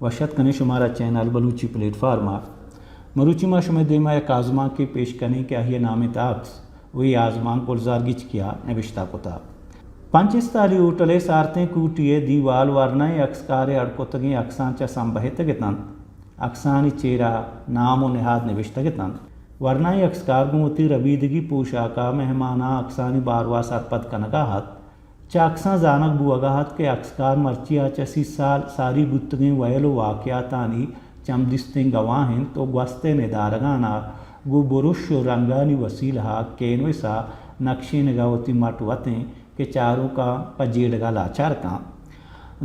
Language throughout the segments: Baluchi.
وش اتک کنیں شمارا چینل بلوچی پلیٹ فارم ءَ۔ مروچی ما شمئے دیما یک آزمانکے پیش کنیں کہ آئی ءِ نام انت عکس ءُ اے آزمانک گلزار گچکی ءَ نبشتہ کتہ۔ پنچ استالی ہوٹل ءِ سارتیں کوٹی ءِ دیوال ورنائیں عکسکار ءِ اڈ کتگیں عکساں چہ سمبہتگ اتنت۔ عکسانی چیرا نام ءُ نہاد نبشتگ اتنت۔ ورنائیں عکسکار گوں وتی ربیدگی پوشاک ءَ مہماناں عکسانی باروا سرپد کنگ ءَ ات۔ چہ عکساں زانگ بوہگ ءَ ات کہ عکسکار مرچی ءَ چہ سی سال ساری بوتگیں وئیل ءُ واقعاتانی چمدستیں گواہ انت ءُ گوست ءِ ندارگاں ءَ گوں برش ءُ رنگانی وسیلہ ءَ کینوس ءَ نکشینگ ءَ وتی مٹ وت ایں کہ چاروکاں پہ جیڑگ ءَ لاچار کن۔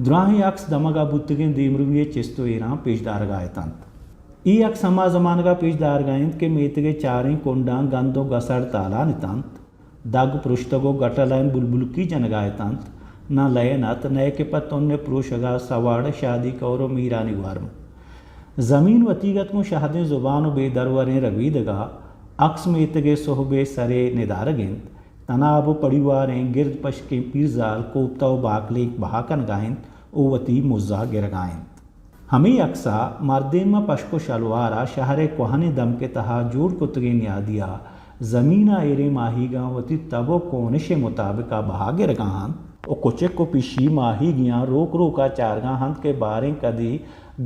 دراہیں عکس دمگ ءَ بوتگیں دیمروی ءِ چست ءُ ایراں پیش دارگ ءَ اتنت۔ اے عکس ہما زمانگ ءَ پیش دارگ ءَ انت کہ میتگ ءِ چاریں کنڈاں گند ءُ گسڑ تالان اتنت۔ دگ پرشتگ ءُ گٹلائن بلبلکی جنگ ءَ اتنت۔ نہ لین ات، نئے کہ پہ تن ءِ پروشگ ءَ سوڑ، شادی کور ءُ میرانی گورم۔ زمین وتیگ ات گوں شہدیں زبان ءُ بے دروریں ربیدگ ءَ۔ عکس میتگ ءِ سہب ءِ سر ءِ ندارگ انت۔ تناب ءُ پڑیواریں گرد پشکیں پیرزال کوپتہ ءُ باکلینک بہا کنگ ءَ انت ءُ وتی مز ءَ گرگ ءَ انت۔ ہمے عکس ءَ مردین ماں پشک ءُ شلوار ءَ شہر ءِ کوہنیں دمک ءِ تہا جوڑ کتگیں نیادی ءَ زمین ءَ ایریں ماہیگاں وتی تب ءُ کونش ءِ مطابق ءَ بہا گرگ ءَ انت ءُ کچک ءُ پشی ماہیگیاں روک روک ءَ چارگ ءَ انت کہ باریں کدی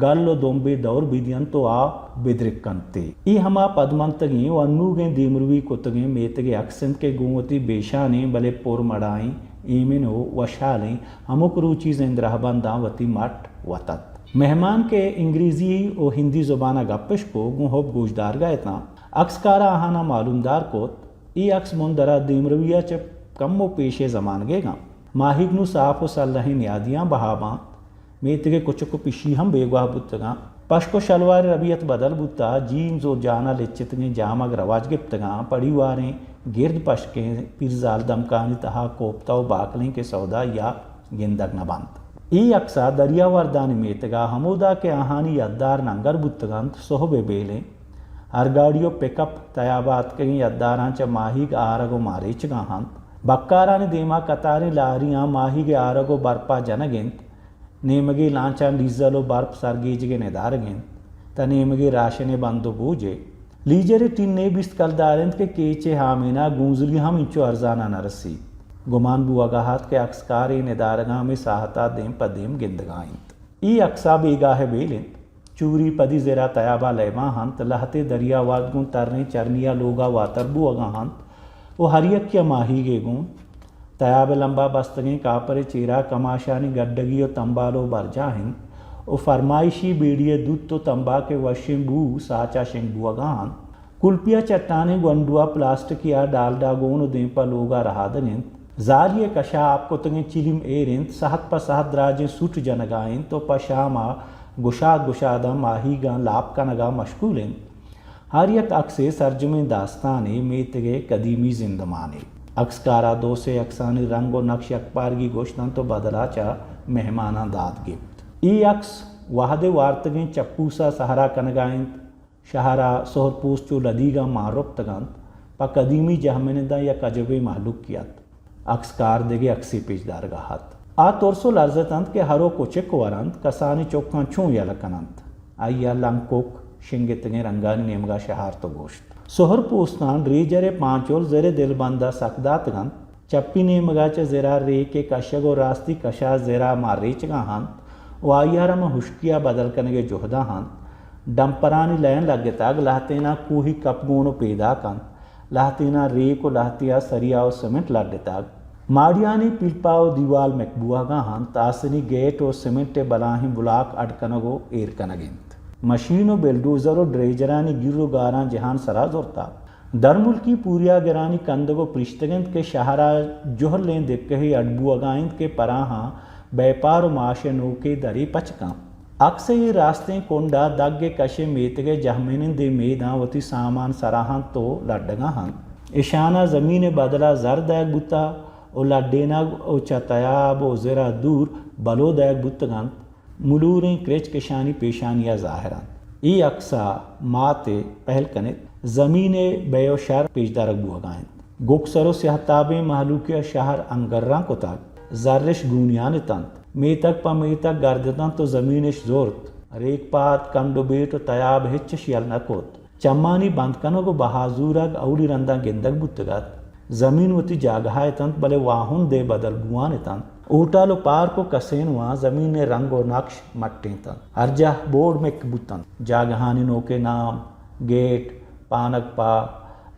گل ءُ دمبے دور بدینت ءُ آ بدرک کنت۔ اے ہما پدمنتگیں ءُ انوگیں دیمروی کتگیں میتگ ءِ عکس انت کہ گوں وتی بے شانیں بلے پر مڑائیں ایمن ءُ وشحالیں ہمک روچی زند رہبنداں وتی مٹ وت ات۔ مہمان کہ انگریزی ءُ ہندی زبان ءَ گپ اش کو، گوں حب گوشدارگ ءَ اتاں۔ عکسکار ءَ آہاناں معلومدار کت، اے عکس مندر ءَ دیمروی ءَ چہ کمو پیش ءِ زمانگیگ انت۔ ماہیگ نوں صاف ءُ سلہیں نیادیاں بہا بانت۔ میتگ ءِ کچک ءُ پشی ہم بیگواہ بوتگاں۔ پشک ءُ شلوار ءِ ربیت بدل بوتہ، جینز ءُ جان ءَ لچتگیں جامگ رواج گپتگاں، پڑیواریں گرد پشکیں پیرزال دمکانی تہا کوپتہ ءُ باکلینک ءِ سودائی ءَ گندگ نہ بنت۔ اے عکس ءَ دریاوردانی میتگ ءَ ہمودا کہ آہانی یدار ننگر بوتگ انت، سہب ءِ بیلیں ہر گاڑی ءُ پک اپ تیاب ءَ اتکگیں یداراں چہ ماہیگ آرگ ءُ ماریچگ ءَ انت۔ بکارانی دیما کتاریں لاریاں ماہیگ ءِ آرگ ءُ برپ ءَ جنگ انت۔ نیمگے لانچاں ڈیزل ءُ برپ سرگیجگ ءِ ندارگ انت، تہ نیمگے راشن ءِ بند ءُ بوج ءِ۔ لیجر ءِ ٹینے بیست کلدار انت کہ کیچ ءِ ہامین ءَ گونزلی ہم انچو ارزان ءَ نہ رسیت۔ گمان بوہگ ءَ ات کہ عکسکار اے ندارگاں ہمے ساہت ءَ دیم پہ دیم گندگ ءَ انت۔ اے عکس ءَ بیگاہ ءِ بیل انت۔ چوری پدی زر ءَ تیاب ءَ لیباں انت، لہتے دریاورد گوں تریں چرنی ءَ لوگ ءَ واتر بوہگ ءَ انت ءُ ہر یکے ءَ ماہیگے گون۔ تیاب ءِ لمب ءَ بستگیں کاپر ءِ چیرا کماشانی گڈگی ءُ تمبالو برجاہ انت ءُ فرمائشی بیڑی ءِ دوت ءُ تمباک ءِ وشیں بو ساچ ءَ شنگ بوہگ ءَ انت۔ کلپی ءَ چٹانیں گونڈو ءَ پلاسٹکی ءَ ڈالڈا گون ءُ دیم پہ لوگ ءَ رہادگ انت۔ زاری ءِ کش ءَ آپ کتگیں چلیم ایر انت، سہت پہ سہت دراجیں سوٹ جنگ ءَ انت ءُ پہ شام ءَ گشاد گشاداں ماہیگاں لاپ کنگ ءَ مشکول انت۔ ہر یک عکسے سرجمیں داستانے، میتگ ءِ قدیمی زندمانے۔ عکسکار ءَ دو سے عکسانی رنگ ءُ نقش یکپارگی گوشت انت ءُ بدل ءَ چہ مہماناں داد گپت۔ اے عکس وہد ءِ وارتگیں چپوس ءَ سہرا کنگ ءَ انت۔ شہر ءَ سہر پوست چو لدیگاں مان رپتگ انت۔ پہ قدیمی جہمننداں یک عجبیں مہلوکے ات۔ عکسکار دگہ عکسے پیش دارگ ءَ ات۔ آ ترس ءُ لرزت انت کہ ہر ءُ کچک ورنت، کسانیں چکاں چون یلہ کن انت۔ آئی ءَ لنکک شنگتگیں رنگانی نیمگ ءَ شہارت ءُ گوشت، سہر پوستاں ڈریجر ءِ پانچول زر ءِ دلبند ءَ سک داتگ انت۔ چپی نیمگ ءَ چہ زر ءَ ریک ءِ کشگ ءُ راستی کش ءَ زر ءَ ماں ریچگ ءَ انت ءُ آئی ءَ را ماں ہشکی ءَ بدل کنگ ءِ جہد ءَ انت۔ ڈمپرانی لین لگتگ، لہتیناں کوہی کپ گون ءُ پیداک انت۔ لہتیناں ریک ءُ لہتے ءَ سریا ءُ سمنٹ لڈتگ۔ ماڑیانی پیلپا ءُ دیوال مک بوہگ ءَ انت۔ آسنی گیٹ ءُ سمنٹ ءِ بلاہیں بلاک اڈ کنگ ءُ ایر کنگ انت۔ مشین ءُ بلڈوزر ءُ ڈریجرانی گیر ءُ گاراں جہان سرا زرتگ۔ درملکی پوریاگرانی کندگ ءُ پرشتگ انت کہ شہر ءَ جہلیں دکہے اڈ بوہگ ءَ انت کہ پراہاں بیپار ءُ معاش ءِ نوکیں درے پچ کنت۔ عکس ءِ اے راستیں کنڈ ءَ دگ ءِ کش ءِ میتگ ءِ جہمنندیں میداں وتی سامان سرا انت ءُ لڈگ ءَ انت۔ اشاناں زمین ءِ بدل ءَ زر دئیگ بوتہ ءُ لڈینگ ءُ چہ تیاب ءُ زر ءَ دور بلو دئیگ بوتگ انت۔ ملوریں کرچک اشانی پیشانی ءَ ظاہر انت۔ اے عکس ءَ مات ءَ پہل کن ات، زمین ءِ بے ءُ شر پیش دارگ بوہگ ءَ انت۔ گکسر ءُ سیاہ تابیں مہلوکے ءَ شہر انگراں کتگ۔ زر اش گونیان اتنت۔ میتگ پہ میتگ گرد اتنت ءُ زمین اش زرت۔ ریک پات، کنڈ و بیٹ و تیاب ہچش یل نہ کت۔ چمانی بند کنگ و بہا زورگ اولی رنداں گندگ بوتگ ات۔ زمین وتی جاگہا اتنت، بلے واہند ء بدل بوان اتنت۔ ہوٹل و پارک و کسینواں زمین ء رنگ و نقش مٹینتنت۔ ہر جاہ بورڈ مک بوتنت۔ جاگہانی نوکیں نام، گیٹ، پانگ پا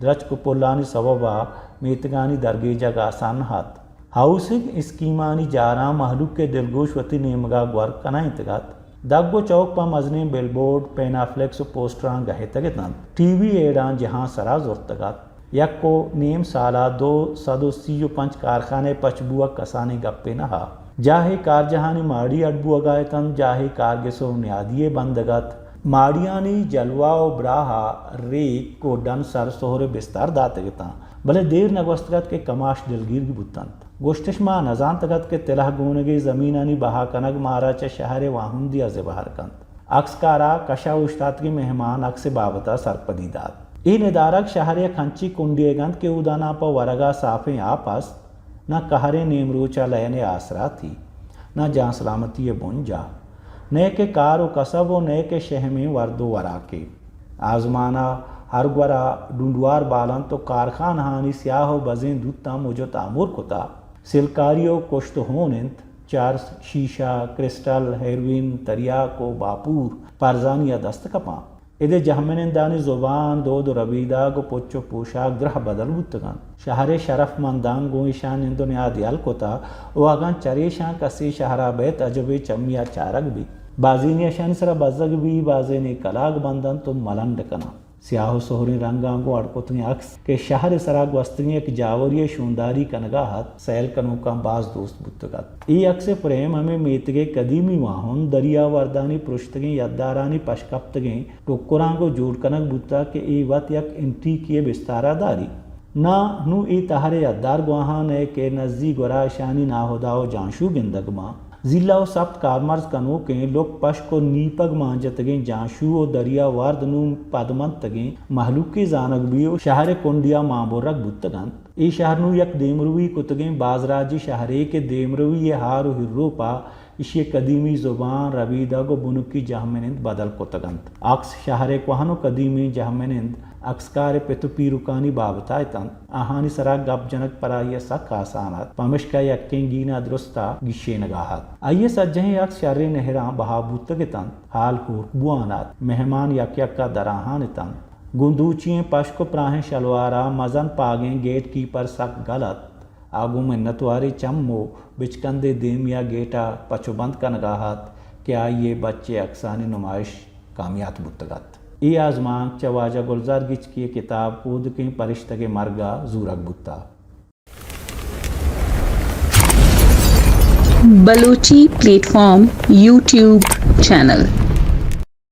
درچک و پلانی سوبا میتگانی درگیجگ آسان نہ ات۔ ہاؤسنگ اسکیمانی جاراں مہلوک ء دلگوش وتی نیمگا گور کنائینتگ ات۔ دگ و چوک پہ مزنیں بل بورڈ، پینافلیکس و پوسٹراں گہتگ اتنت۔ ٹی وی ایڈاں جہاں سرا زرتگ ات۔ یک و نیم سالا دو سد و سی و پنچ کارخانہ پچ بوگ کسانیں گپے نہ ات۔ جاہے کارجہانی ماڑی اڈ بوگا اتنت، جاہے کارگس و نیادی ء بندگ ات۔ ماڑیانی جلوہ و براہا ریک و ڈن سر سہر ء بستار داتگ اتاں، بلے دیر نہ گوستگ ات کہ کماش دلگیر بوتنت۔ گوشتش ما نزانتگ ات کہ تلہ گونگیں زمینانی بہا کنگ مارا چہ شہر ء واہندی ء زبہر کنت۔ عکسکارا کشا اوشتاتگیں مہمان عکس ء بابت ء سرپدی دات۔ اے ندارگ شہر ء یک ہنچیں کنڈیگ انت کہ اوداناں پہ ورگ ء صافیں آپ است، نہ قہریں نیمروچ ء لین ء آسراتی، نہ جان سلامتی ء بنجاہ، نئیکہ کار و کسب و نئیکہ شہمیں ورد و وراکے۔ آزمان ء ہر گورا ڈونڈوار بال انت و کارخانہانی سیاہ و بزیں دوتاں مجت آمور کتا۔ سلکاری و کشت و ہون انت۔ چرس، شیشہ، کرسٹل، ہیروئن، تریاک و باپور پرزانی ء دست کپاں۔ اد ء جہمنندانی زبان، دود و ربیدگ و پچ و پوشاک درہ بدل بوتگ انت۔ شہر ء شرف منداں گوں ایشاں نند و نیاد یل کتہ و اگاں چریشاں کسے شہر ء بیت، عجبے چمی ء چارگ بیت۔ بازینے اشانی سرا بزگ بیت، بازینے کلاگ بند انت و ملنڈ کناں۔ سیاہ و سہریں رنگاں گوں اڈ کتگیں عکس کہ شہر ء سرا گوستگیں یک جاوری ء شونداری کنگا ات، سیل کنوکاں باز دوست بوتگ ات۔ اے عکس ء فریم ہمے میتگ ء قدیمی واہند، دریا وردانی پرشتگیں یدارانی پشکپتگیں ٹکراں گوں جوڑ کنگ بوتگ کہ اے وت یک انٹیکے ء بستارا داری۔ ناں نوں اے تہر ء یدار گواہان ء کہ نزی گورا اشانی ناہدا و جانشو گندگ باں۔ زیلا و سپت کارمرز کنوکیں لک پشک و نیپگ مان جتگیں جانشو و دریا ورد نوں پدمنتگیں مہلوکے زانگ بی و شہر ء کنڈیا مان برگ بوتگ انت۔ اے شہر نوں یک دیمروی کتگیں بازراجی شہرے کہ دیمروی ء ہار و ہیروپا ایشی ء قدیمی زبان، ربیدگ و بنکی جہمنند بدل کتگ انت۔ عکس شہر ء کوہن و قدیمیں جہمنند عکسکار ء پت و پیرکانی بابت ء اتنت۔ آہانی سرا گپ جنگ پر آئی ء سک آسان ات، پمشکا یکیں گینا درستا گیشینگا ات۔ آئی ء سجہیں عکس شریں نہراں بہا بوتگ اتنت۔ ہال ہورک بوان ات۔ مہمان یک یکا دراہان اتنت۔ گوں دوچی ئیں پشک و پراہیں شلوارا مزن پاگیں گیٹ کیپر سک گل ات۔ آ گوں منتواریں چم و بچکندے دیمیا گیٹا پچ و بند کنگا ات کہ آئی ء بچ ء عکسانی نمائش کامیات بوتگ ات۔ اے آزمانک چہ واجہ گلزار گچکی ء کتاب کودکیں پرشتگ ء مرگ ء زورگ بوتگ۔ Balochi plate form YouTube channel.